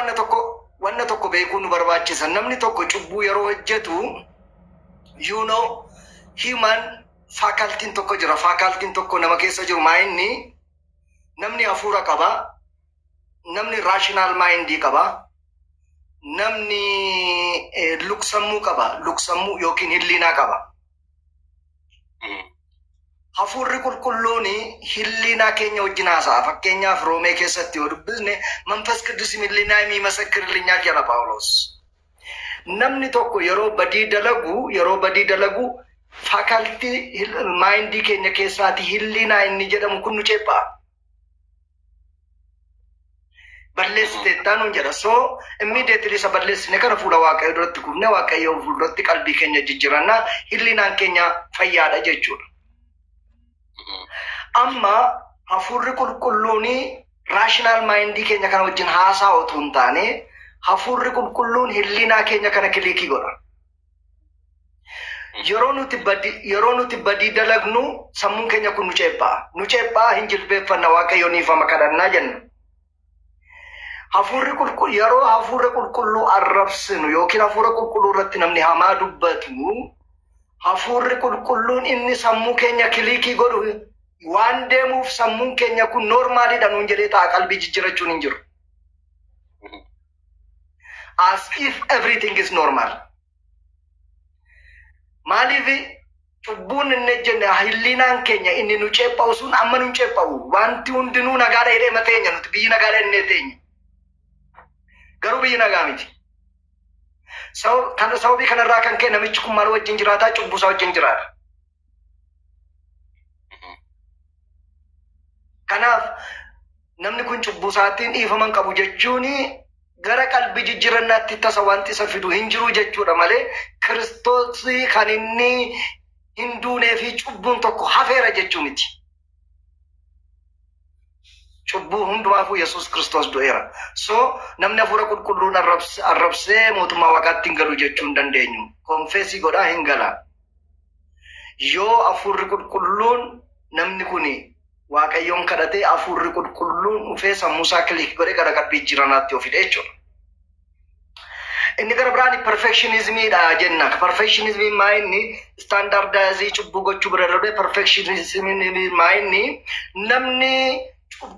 Garuu wanna tokko beekuu nu barbaachisa. Namni tokko cubbuu yeroo hojjetu, human facultyn tokko jira. Facultyn tokko nama keessa jiru maa inni? Namni hafuura qaba. Namni rational mindii qaba. Namni luksammuu qaba. Luksammuu yookiin hilliinaa qaba. Hafuurri Qulqulluun hilliinaa keenya wajjin haasa'a. Fakkeenyaaf, Roomee keessatti yoo dubbisne, መንፈስ ቅዱስ ሕሊና ይመሰክርልኛል jedha Paawulos. Namni tokko yeroo badii dalagu faculty mindii keenya keessaati hilliinaa inni jedhamu kun nu ceepha'a. Balleessiteettaa nuun jedha. So immediately isa balleessine kana fuula Waaqayyoo duratti kufne, Waaqayyoo fuulduratti qalbii keenya jijjiirannaa, hilliinaan keenya fayyaadha jechuudha. Amma Hafuurri Qulqulluun rational mindii keenya kana wajjin haasaa otoo hin taane, Hafuurri Qulqulluun hilliinaa keenya kana click godha. Yeroo nuti badii dalagnu sammuun keenya kun nu ceepha'a. Nu ceepha'a, hin jilbeeffanna, Waaqayyo niifama kadhannaa jenna. Hafuurri Qulqulluu, yeroo Hafuurri Qulqulluu arrabsinu yookiin Hafuura Qulqulluu irratti namni hamaa dubbatu, Hafuurri Qulqulluun inni sammuu keenya click godhu waan deemuuf, sammuun keenya kun normaliidha nuun jedhee ta'a, qalbii jijjiirachuun hin jiru. As if everything is normal. Maaliif? Cubbuun inni jenne hilliinaan keenya inni nu ceepha'u sun amma nu ceepha'u, wanti hundinuu nagaadha jedhee mateenya, nuti biyyi nagaadha jennee teenya. Garuu biyyi nagaa miti. Sababii kanarraa kan ka'e namichi kun maal wajjin jiraataa? Cubbuu isaa wajjin jiraata. Kanaaf namni kun cubbuu isaatiin dhiifama hin qabu jechuun gara qalbii jijjiirannaatti tasa wanti isa fidu hin jiru jechuudha malee, Kiristoos kan inni hin duunee fi cubbuun tokko hafeera jechuu miti. Cubbuu hundumaafuu Yesuus Kiristoos du'eera. So namni Hafuura Qulqulluun arrabsee mootummaa Waaqaatti hin galu jechuu hin dandeenyu. Confess godhaa hin gala. Yoo Hafuurri Qulqulluun, namni kun Waaqayyoon kadhatee, Hafuurri Qulqulluun dhufee sammuu isaa click godhee gara qalbii jijjiiranaatti of fide jechuudha. Inni gara biraan perfectionismiidha jenna. Perfectionismiin maa inni? Standardize cubbuu gochuu bira darbee, perfectionismiin maa inni? Namni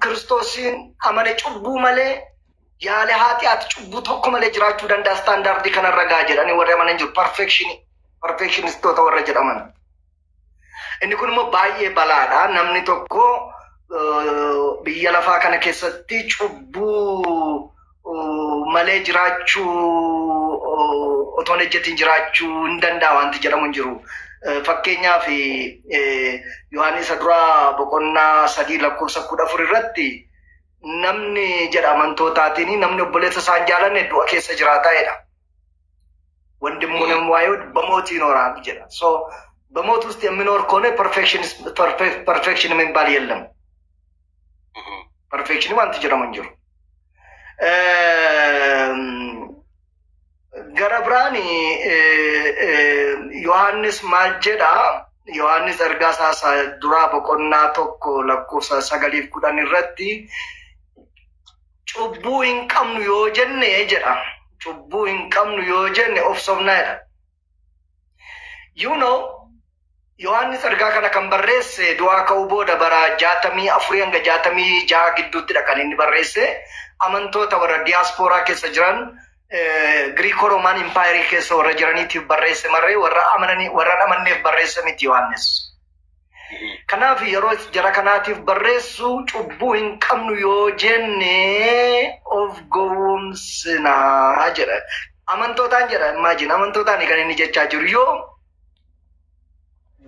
Kiristoosiin amane cubbuu malee, ያለ ኃጢአት, cubbuu tokko malee jiraachuu danda'a standardii kanarra gaa jedhanii warri amanan jiru. Perfectionistoota warra jedhaman. Inni kun immoo baay'ee balaadha. Namni tokko biyya lafaa kana keessatti cubbuu malee jiraachuu, otoo hin ejjetiin jiraachuu hin danda'a wanti jedhamu hin jiru. Fakkeenyaaf, Yohaannis duraa boqonnaa 3 lakkoofsa 14 irratti namni jedha amantootaatiin, namni obboleessa isaan jaalanne du'a keessa jiraataa jedha. ወንድሙን የማይወድ በሞት ይኖራል jedha። So በሞት ውስጥ የሚኖር ከሆነ perfection የሚባል የለም። Perfection wanti jedhamu hin jiru. Gara biraan Yohaannis maal jedha? Yohaannis ergaa isaa duraa boqonnaa 1 lakkoofsa 9f 10 irratti, cubbuu hin qabnu yoo jenne jedha. Cubbuu hin qabnu yoo jenne of sobnaa jedha. Yohaannis ergaa kana kan barreesse du'aa ka'uu booda bara 64 hanga 66 gidduuttidha kan inni barreesse. Amantoota warra diyaaspooraa keessa jiran, Giriikoo Roomaan Empire keessa warra jiraniitiif barreesse marree warra amananii warra hin amanneef barreesse miti Yohaannis. Kanaaf yeroo jara kanaatiif barreessu, cubbuu hin qabnu yoo jenne of gowwoomsinaa jedha. Amantootaan jedha, imagine, amantootaan kan inni jechaa jiru yoo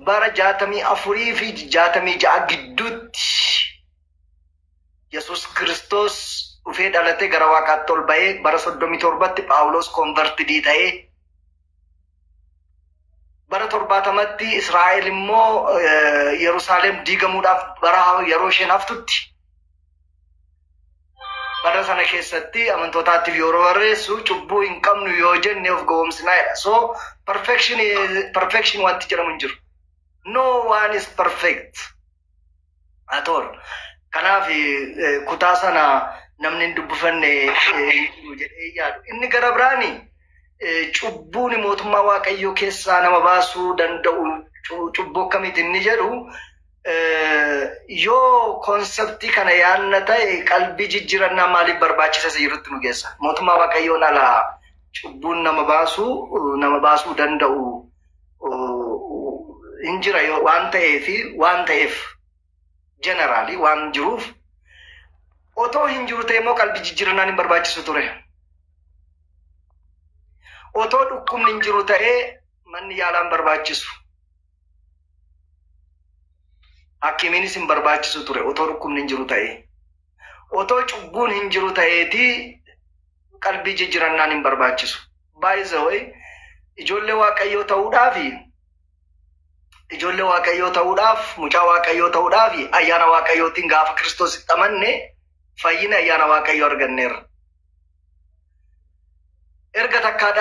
bara 64 fi 66 gidduutti Yesus Kiristoos dhufee dhalatee gara Waaqaatti ol ba'ee, bara 37tti Phaawulos converted ta'ee, bara 70tti Israa'el immoo Yerusaalem diigamuudhaaf bara yeroo isheen haftutti, bara sana keessatti amantootaatiif yeroo barreessu, cubbuu hin qabnu yoo jenne of gowwoomsinaa jedha. So perfection wanti jedhamu hin jiru. No one is perfect at all. Kanaaf kutaa sana Namni hin dubbifanne hin jiru jedhee yaadu. Inni gara biraani cubbuun mootummaa Waaqayyoo keessaa nama baasuu danda'u cubbuu akkamiiti inni jedhu, yoo concept kana yaadna ta'e, qalbii jijjiirannaa maaliif barbaachisa isa jirutti nu geessa. Mootummaa Waaqayyoon alaa cubbuun nama baasuu danda'u hin jira waan ta'eefi, waan ta'eef, generally waan jiruuf, otoo hin jiru ta'e immoo qalbii jijjiirannaan hin barbaachisu ture. Otoo dhukkubni hin jiru ta'ee manni yaalaan barbaachisu. Hakimiinis hin barbaachisu ture otoo dhukkubni hin jiru ta'ee. Otoo cubbuun hin jiru ta'eetii qalbii jijjiirannaan hin barbaachisu. By the way, ijoollee Waaqayyoo ta'uudhaaf, mucaa Waaqayyoo ta'uudhaaf, ayyaana Waaqayyootiin gaafa Kiristoositti amanne fayyina ayyaana Waaqayyoo arganneerra.